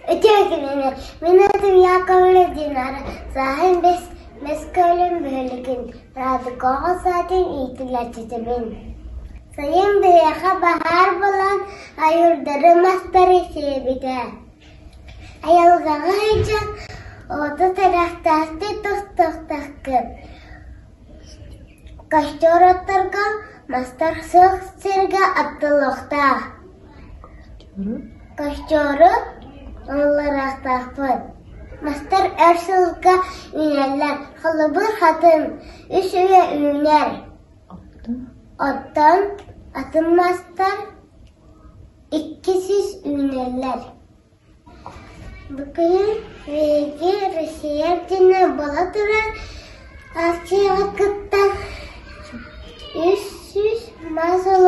Үтүө күнүнэн! Мин аатым Яковлев Динара, сааһым бэс, Бэс Күөлүм бөһүөлэгин Радуга оҕо саадын иитиллээччитэбин. Сайын биһиэхэ баһаар буолан, ойуурдары мастары сиэбитэ. Айылҕаҕа сылдьан оту сэрэхтээхтик тохтуохтааххын. Костер отторго мастар суох сиргэ аттыллыахтаах. Костеру ылларыахтаахпыт. Мастар өр сылга үүнэллэр. Холобур, хатыҥ үс үйэ үүнэр. Оттон атын мастар 200 үүнэллэр. Бу күн биһиги Россия күнэ буола турар акцияҕа кыттан 300 мас ылан.